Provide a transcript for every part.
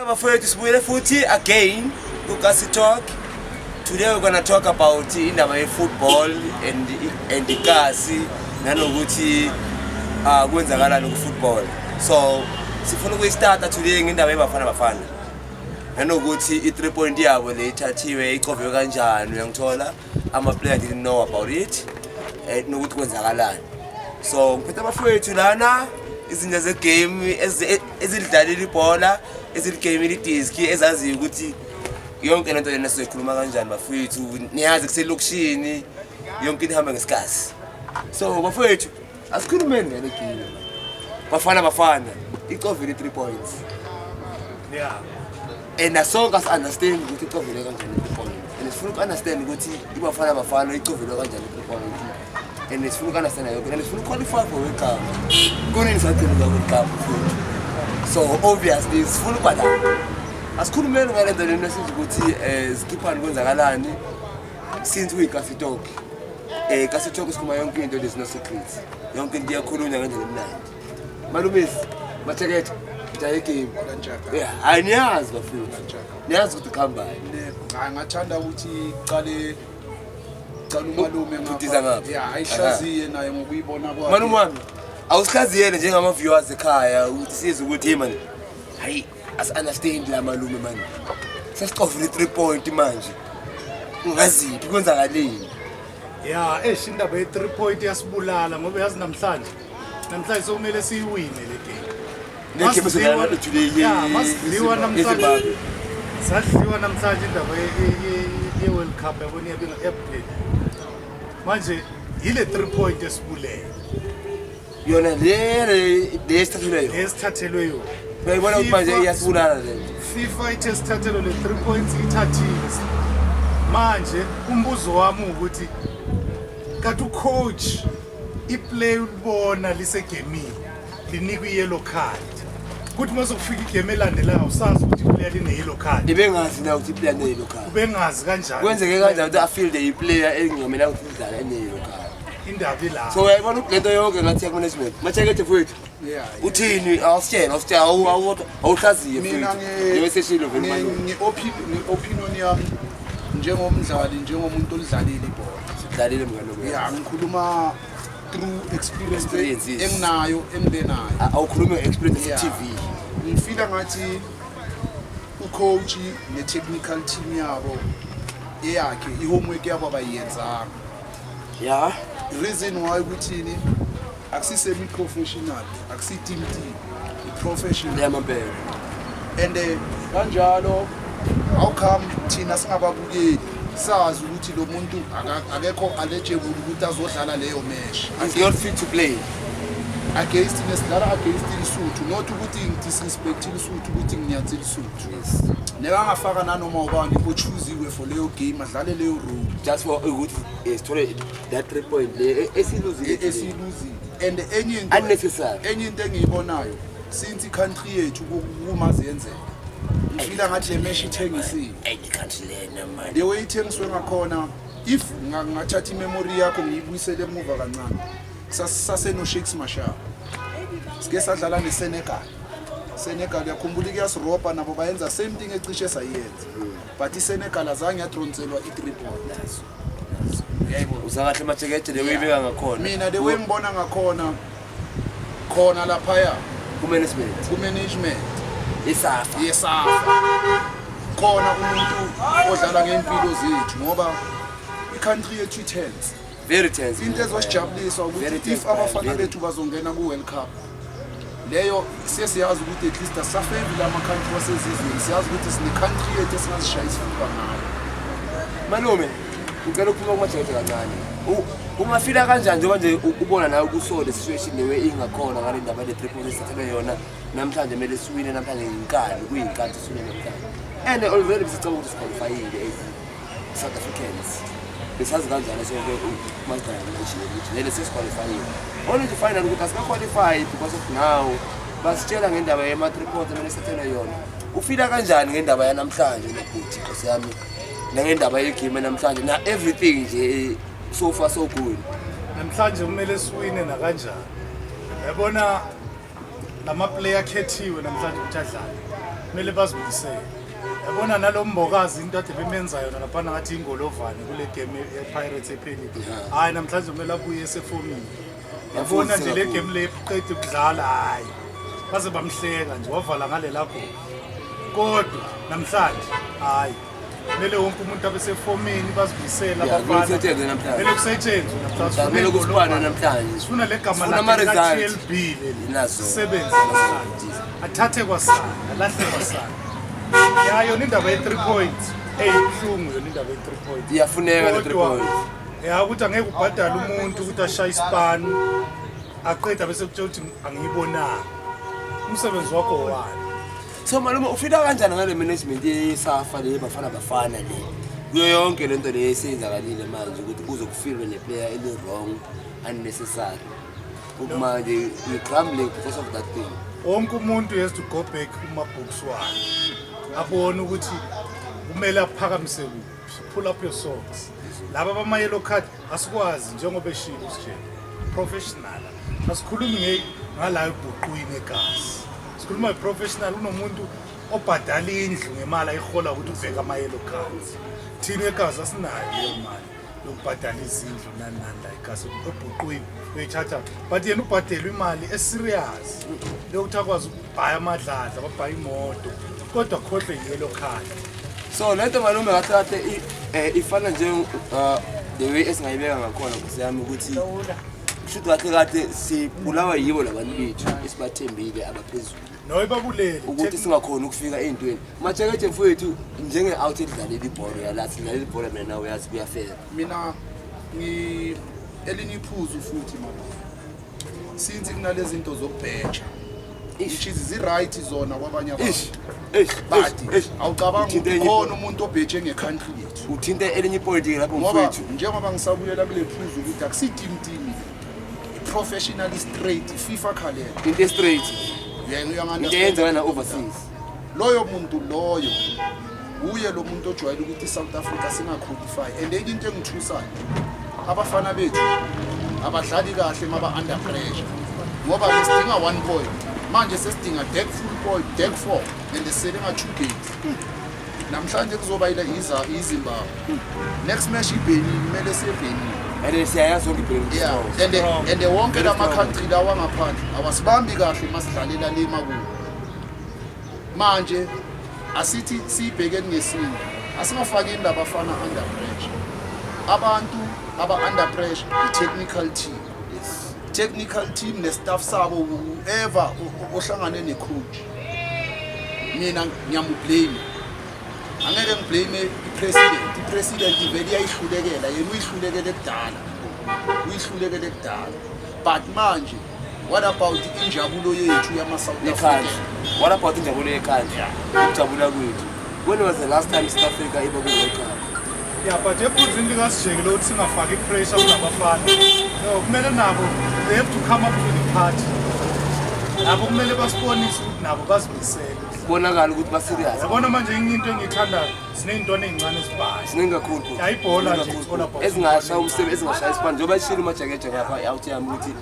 Bafowethu, sibuyele futhi again kuKasi Talk. Today we're gonna talk about indaba ye-football and ikasi nanokuthi kwenzakalani ku-football. So sifuna ukuyistarta today ngendaba yeBafana Bafana nanokuthi i-3 point yabo le ithathiwe, icovwe kanjani, uyangithola? Ama-player didn't know about it, nokuthi kwenzakalani. So ngiphethe abafowethu lana, izinja zegame ezilidlalile ibhola, eziligamile idiski, ezaziyo ukuthi yonke lento lena sizoyikhuluma kanjani. Bafowethu, niyazi kuselokishini, yonke into ihamba ngesikhathi. So bafowethu, asikhulumeni ngale game. Bafana Bafana icovile i-3 points and asonke asi-understand ukuthi icovile kanjani i-3 point, and sifuna uku-understand ukuthi iBafana Bafana icovelwe kanjani i-3 point, and sifuna uku-understand yonke, and sifuna uku-qualify for World Cup. Kunini sagcina ukuya World Cup futhi? So obviously sifuna ukuba la. Asikhulumeni ngale nto lena, sizwe ukuthi zikhiphani, kwenzakalani, since kuyiKasi Talk. Kasi Talk sikhuluma yonke into, there's no secrets, yonke into iyakhulunywa ngendlela emnandi. Malumisi Machekethe, jaye game. Kanjaka. Yeah, hayi, niyazi bafethu, niyazi ukuthi kuhambayo. Hayi, ngathanda ukuthi qale cala umalume ngapha. Bhutiza ngapha. Ya, ayihlaziye naye ngokuyibona kwakhe. Malume wami, awusihlaziyele njengama-viewers ekhaya ukuthi sizwe ukuthi, hey man, hayi, asi-understand la malume mani, sesicovile i-3 point manje, ungaziphi, kwenzakaleni? Ya, eish, indaba ye-3 point yasibulala ngoba yazi namhlanje sokumele siyiwine le game. Le game esodlala today Ya, masidliwa namhlanje. yeZimbabwe. Sadliwa namhlanje, indaba ye-World Cup, yabona, iyabe yaphela manje yile 3 point esibulele. Yona le esithathelwe yona. Esithathelwe yona. Uyayibona ukuthi manje iyasibulala le nto. FIFA ithe sithathelwe le 3 points, ithathile. Manje umbuzo wami ukuthi kathi ucoach iplay ulibona lisegemini, linikwa i-yellow card, kuthi uma sokufika igame elandelayo awusazi ukuthi iplayer line-yellow card. Ibengazi na ukuthi iplayer ne-yellow card? Ubengazi kanjani? Kwenzeke kanjani ukuthi afielde iplayer engingamelanga ukuthi idlale ene-yellow card? Indaba ila. So uyayibona ukuthi lento yonke ngathi yaku-management. Machekethe mfowethu, uthini? Awusitshela, awusitshela, awuhlaziye Mina mfowethu, njengoba seshilo vele malume. Nge-opinion yami njengomdlali, njengomuntu olidlalile ibhola. Sidlalile, mngani wami. Ya, ngikhuluma through experience Experience, yes. enginayo, engibe nayo. Awukhulume nge-experience Yeah. TV. Ngifila ngathi ucoach ne-technical team yabo eyakhe, i-homework yabo abayiyenzanga. Reason why ukuthini, akusi-semi-professional, akusi-team team, i-professional. Yamampela. And kanjalo, how come thina singababukeli sazi ukuthi lo muntu akekho eligible ukuthi azodlala leyo match? Is not fit to play. Against nesidlala against iLesotho, not ukuthi ngidisrespect iLesotho, ukuthi nginyathela iLesotho. Nekangafaka nanoma ubani ochuziwe for leyo game, adlale leyo role. Just for ukuthi sithole that 3 point le esiluzile. Esiyiluzile. And enye into Unnecessary. Enye into engiyibonayo, since i-country yethu kuma ziyenzeka, ngifila ngathi le match ithengisiwe. Enye country lena man. The way ithengiswe ngakhona, if ngathatha imemory yakho ngiyibuyisele emuva kancane, saseno-Shakes Mashaba, sike sadlala neSenegal. Senegal, uyakhumbula, kuyasirobha nabo, bayenza same thing ecishe sayenza, but iSenegal azange yadronselwa i-3 point. Uyayibona? Uzakahle Machekethe le uyibeka ngakhona. Mina the way ngibona ngakhona, khona laphaya ku-management ku-management iSAFA. YeSAFA, khona umuntu odlala ngey'mpilo zethu, ngoba i-country yethu i-tense. Very tense. Into ezosijabulisa Very ukuthi tense, if abafana very. bethu bazongena ku-World Cup leyo, sesiyazi ukuthi at least asisafevi lama-country wasezizweni, siyazi ukuthi sine-country yethu esingazishaya isifuba ngayo. Malume, ngicela ukuphuma kuMachekethe kancane. Ungafila kanjani njengoba nje ubona nawe kusole situation lewe ingakhona ngale ndaba le 3 points esithathelwe yona namhlanje? Kumele siwine namhlanje ngenkani, kuyinkani siwine namhlanje, and already besicabanga ukuthi siqualifyile as South Africans. Besazi kanjalo sonke masidlala nation ukuthi vele sesiqualifyile, only to find out ukuthi asikaqualify because of now basitshela ngendaba yema-3 points emele sithathelwe yona. Ufila kanjani ngendaba yanamhlanje nobhuti, nkosi yami, nangendaba yegame namhlanje na everything nje, so far so good? Namhlanje kumele siwine nakanjani. Yabona lama player akhethiwe namhlanje ukuthi adlale. Kumele bazimisele. Yabona nalo Mbokazi into ade bemenza yona laphana ngathi ingolovane kule game ye-Pirates ephelile. Hhayi, namhlanje kumele abuye esefomini. Yabona nje le game le qeda ukudlala, hhayi baze bamhleka nje, wavala ngalela goli. Kodwa namhlanje hhayi, kumele wonke umuntu abe sefomini, bazimisele. Yeah, kumele abafana. kusetshenzwe namhlanje. Kumele kusetshenzwe namhlanje. Kumele kusipane namhlanje. Sifuna le gama Sifuna lakhe ama-results. lika-TLB leli. Nazo. Sebenze namhlanje, athathe kwasana, alahle kwasana. Ya, yona indaba ye-3 points eyibuhlungu, yona indaba ye-3 points Iyafuneka le 3 Kodwa, points. ya, ukuthi angeke ubhadale umuntu ukuthi ashaye isipani, aqeda bese kutshela ukuthi angiyibonanga. Umsebenzi wakho wani? So malume, ufila kanjani ngale management yeSAFA le, Bafana Bafana le, kuyo yonke lento le eseyenzakalile manje, ukuthi kuze kufilwe ne-player eli-wrong unnecessary, manje you crumbling because of that thing? Wonke umuntu has to go back kuma-books wakhe, abone ukuthi kumele aphakamise kuphi. Pull up your socks. Laba bama-yellow card asikwazi, njengoba eshilo usijele professional, asikhulumi ngala ebhuqwini egazi, sikhuluma nge-professional. Unomuntu obhadala indlu ngemali ayihola ukuthi ubheke ama-yellow cards. Thina egazi asinayo leyo mali yokubhadala izindlu nani nani la egazi. Ebhuqwini uyithatha, but yena ubhadelwe imali e-serious yokuthi akwazi ukubhaya amadladla, babhaya imoto, kodwa khohlwe i-yellow card. So lento malume, kahle kahle ifana nje the way esingayibeka ngakhona, nkosi yami, ukuthi kushuthi kahle kahle sibulawa yibo labantu bethu esibathembile abaphezulu, No, ibabulele ukuthi singakhoni ukufika ey'ntweni. Matshekeje mfowethu, njenge-out edlalela ibhola yala, sidlalela ibhola, mina nawe uyazi kuyafela. Mina ngi elinye iphuzu futhi mama, since kunalezi zinto zokubheja, which is zi-right zona kwabanye Ish. abantu, Eish, but eish, eish. awucabanga Uthinte ukuthi enye khona umuntu obheje nge-country yethu? Uthinte elinye ipolitiki lapho, Ngoba mfowethu. njengoba ngisabuyela kule phuzu ukuthi akusi-team team, i-professionally straight i-FIFA calendar. Into straight, into eyenzeka na-overseas. Loyo muntu loyo uye lo muntu ojwayele ukuthi i-South Africa singa-qualify. And enye into engithusayo, abafana bethu abadlali kahle maba under pressure, ngoba besidinga 1 point, manje sesidinga dek full point, dek four, and sele nga-two games. Namhlanje kuzoba yile iZimbabwe, next match iBenin, kumele siye eBenin. And siyayazi yonke ibhele. Yeah, and wonke Very lama strong. country lawa ngaphandle awasibambi kahle masidlalela le makubo. Manje asithi siyibhekeni ngesinye, asingafakini labafana under pressure. Abantu aba under pressure i-technical team, technical team ne-staff sabo, whoever ohlangane ne-coach. Mina ngiyamu-blame, angeke ngi-blame i-president. I-president vele iyayihlulekela yena, uyihlulekele kudala, uyihlulekele kudala. But manje what about injabulo yethu yama-South Nekhanda. African? What about injabulo yekhanda, ukujabula kwethu? When was the last time South Africa iba ku-World Cup? Ya, but ephuzini likasijeke lokuthi singafaki i-pressure kulabafana, no, kumele nabo they have to come up to the party. Nabo kumele basibonise ukuthi nabo bazimisele. Kubonakala ukuthi ba-serious. Yabona manje, enye into engiyithandayo, siney'ntwana ey'ncane ezibhayi. Ziningi kakhulu, bro. Ya, ibhola Ziningi nje, kakhulu, it's all bro. about Ezingashaya umsebenzi, ezingashaya isipani, njengoba ishilo umajakeje ngapha i-out yami ukuthi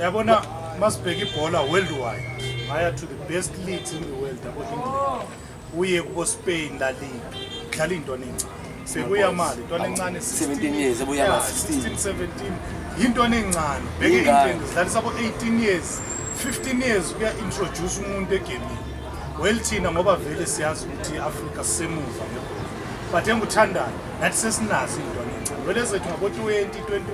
Yabona, masibheka ibhola worldwide, ngaya to the best leagues in the world, abo-England, uye kubo-Spain, La Liga, dlala iy'ntwana ey'ncane sekuyamali, intwana encane. 17 years, ebuyama 16. 16, 17, yintwana encane. Bheke Yingane. England zidlalisa abo-18 years, 15 years, kuya-introduce umuntu egemini. Well, thina ngoba vele siyazi ukuthi i-Afrika sisemuva ngebhola, but engikuthandayo, nathi sesinazo iy'ntwana ey'ncane vele zethu ngabo-20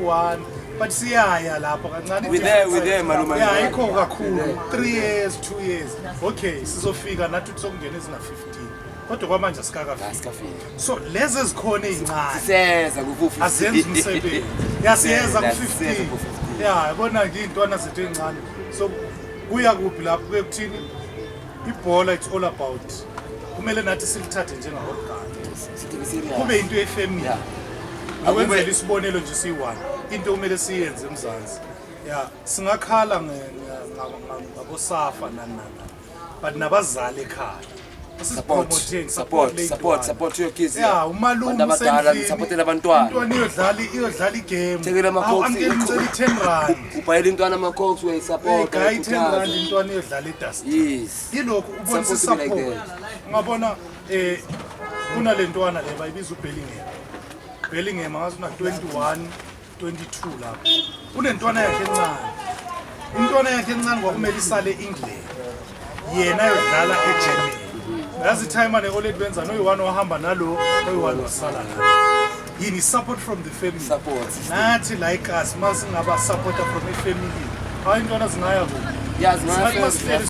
21, but siyaya lapho kancane. We there, malume. Yeah, ayikho kakhulu, 3 years, 2 years, okay, sizofika nathi ukuthi sokungena ezinga-15, kodwa kwamanje asikakafiki. Asikafiki. So lezi ezikhona ey'ncane Siseza ku-15. azenza umsebenzi, yasiyeza Siseza ku-15. ku-15. Ya, yabona nje iy'ntwana zethu ey'ncane. So kuya kuphi lapho? Kuye kuthini? Ibhola, it's all about, kumele nathi silithathe njenga-organ, Sithi be serious. kube into ye-family. Akwenzela isibonelo nje siyi-one, into okumele siyenze eMzansi, ya, singakhala ngaboSAFA nani nani nani, but nabazali ekhaya Support, Asizipromoteni, support, le support, ntwana. support your kids. Ya, umalume Abantu abadala usendlini, nisapotele abantwana. Intwana iyodlala igame. Thekela ama-Coke. Uncle ngicela i-10 rand. Ubhayela intwana ama-Cokes, uyayisupport. Guy 10 rand intwana iyodlala edust. Yes. Yilokhu ubonisa Supposed to be like support. Ungabona kunalentwana le bayibiza uBellingham. Bellingham angazi una 21 22 lapho. Unentwana yakhe encane. Intwana yakhe encane kwakumele isale England. Yena ayodlala eGermany. Yazi timer ne-oledi benza noyi-one wahamba nalo oyi-one wasala nalo. Yini support from the family. Support. Nathi la ikasi masingaba supporter from ifamily. Hayi intwana zingaya kuphi? Yeah, zingaya Singathi further. masihleli.